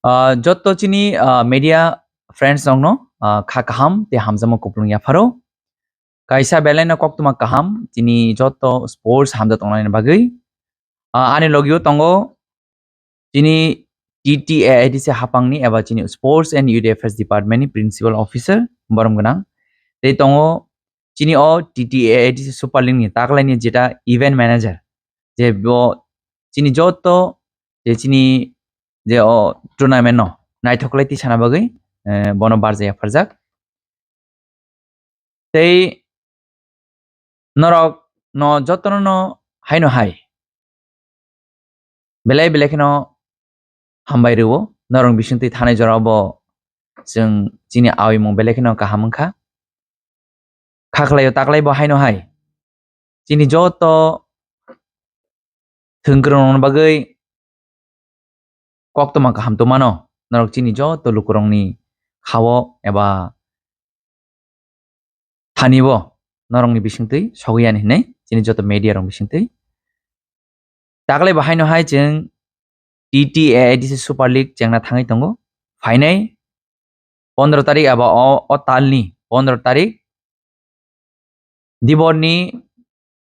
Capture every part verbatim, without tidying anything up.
Ah, jotto chini, ah, media friends rokno, ah, kha kaham tei hamjakma kupulung yapharo. Kaisa belai no koktwma kaham chini jotto sports hamjak tongnani bagwi. Ah, ani logio tongo chini T T A I D C hapangni eba chini Sports and Youth Affairs Department ni Principal Officer borom gwnang. Tei tongo chini o T T A I D C Super League ni taklaini jeta event manager, je bo chini jotto je chini je o tournament no naithok lai tisana bagwi, eh, bono barjak yapharjak. Tei norok no jotono no haino hai belai belai kheno hambai rwo. Norok bisingtwi thanai jorao bo chwng chini awimung belai kheno kaham wngkha. Kha khlaio taklai bo haino hai chini joto thwngkwrwng rokni bagwi koktwma kaham tongmano. Norok chini joto lukurokni khao eba thani bo norokni bisingtwi sogwi yani hinwi chini joto media rok bisingtwi. Taklai bo haino hai chwng T T A I D C Super League chengna thangwi tongo. Phainai pondro tarik eba o, o talni pondro tarik Diborni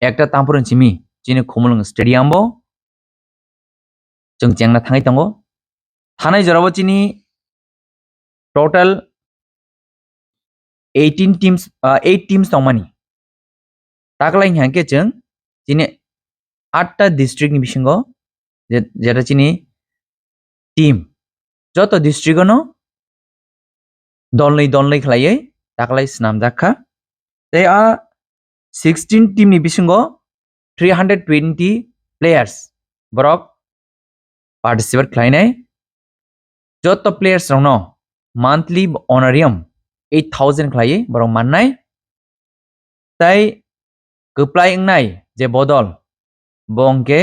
ekta tamphuru simi chini Khumulwng Stadium bo chwng chengna thangwi tongo. Thanai jorabo chini total eighteen teams, ah, eight teams tongmani. Taklai hwnkhe chwng chini atta district ni bisingo je-, jeta chini team joto district ono dolnwi dolnwi khlaiwi taklai swnamjak kha. Tei a sixteen team ni bisingo three hundred twenty players borok participate khlainai. Joto players rokno monthly honorarium eight thousand khlaiwi borok mannai. Tai kwplai wngnai je bodol, bo hwnkhe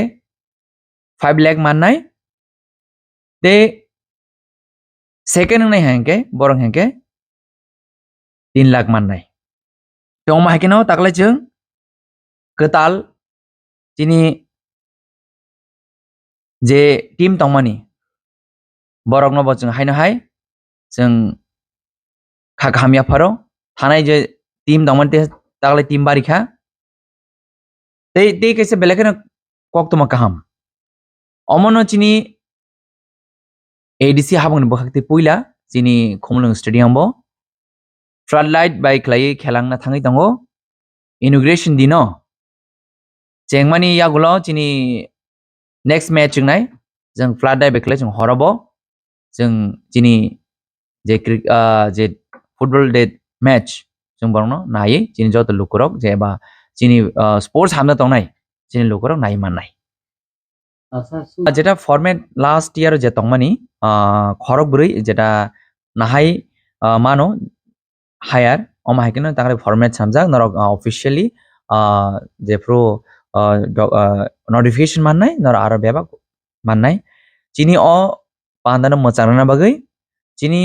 five lakh mannai. Tei second wngnai hwnkhe borok hwnkhe tin lakh mannai. Tongma hai kheno taklai chwng kwtal chini je team tongmani borokno bo chwng haino hai chwng kha kaham yapharo thanai je team tongmani te taklai team bari kha. Tei, tei kaisa belai kheno koktwma kaham. Omono chini A D C habangni bwkhak tei puila chini Khumulwng Stadium bo floodlight bai khlaiwi khelangna thangwi tongo. Inauguration dino chengmani yagulo chini next match wngnai, chwng floodlight bai khlai chwng horobo chwng chini je cri-, ah, je football de match chwng borokno naiwi chini joto lukurok je eba chini, ah, sports hamna tongnai chini lukurok naiwi mannai. Asa su- Ah, jeta format last year je tongmani, ah, khorok bwrwi jeta nahai, ah, mano hire, omo hai kheno takri format samjak norok, ah, officially, ah, jephru, ah, do-, ah, notification mannai norok aro bebak mannai. Chini o panda no mwchang rwna bagwi chini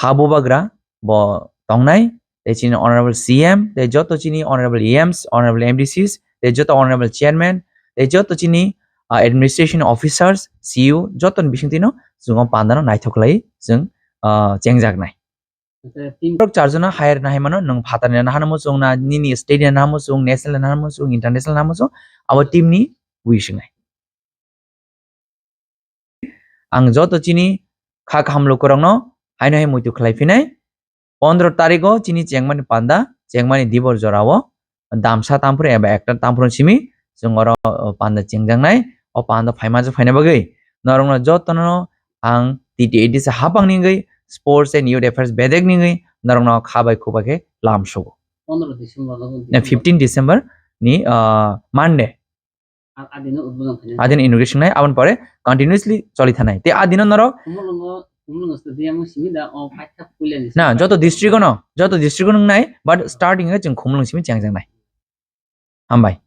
ha bubagra bo tongnai, tei chini honorable C M, tei joto chini honorable E Ms, honorable M D Cs, tei joto honorable chairman, tei joto chini, ah, administration officers, C E O, joto ni bisingtwi no chwng o panda no naithok khlai chwng, ah, chengjaknai. Acha, team- Borok charjona hire nahai mano, nwng phatar ni nahano muchung na, nini state ni nahano muchung, national ni nahano muchung, international nahano muchung, abo team ni wish wngnai. Ang joto chini kha kaham lukurokno haino hai muitu khlai phinai. Pondro tarikgo chini chengmani panda, chengmani dibor jorao damsa tamphru eba ekta tamphru simi chwng oro, o, panda chengjaknai. O panda phaima je phaina bagwi norokno jotono ang T T A D C hapang ni wngwi Sports and Youth Affairs bedek ni wngwi norokno kha bai khubai khe lam sugo. Pondro December no. Na, fifteen December ni, ah, Monday. A-, adino udbodon khainai. Adino inauguration nai, aboni pore continuously choli thanai. Te adino norok Khumulwngo, Khumulwngo stadium simi da o paitha puilani. Na, joto district ono, joto district ono nai, but starting khe chwng Khumulwng simi chengjaknai. Hambai.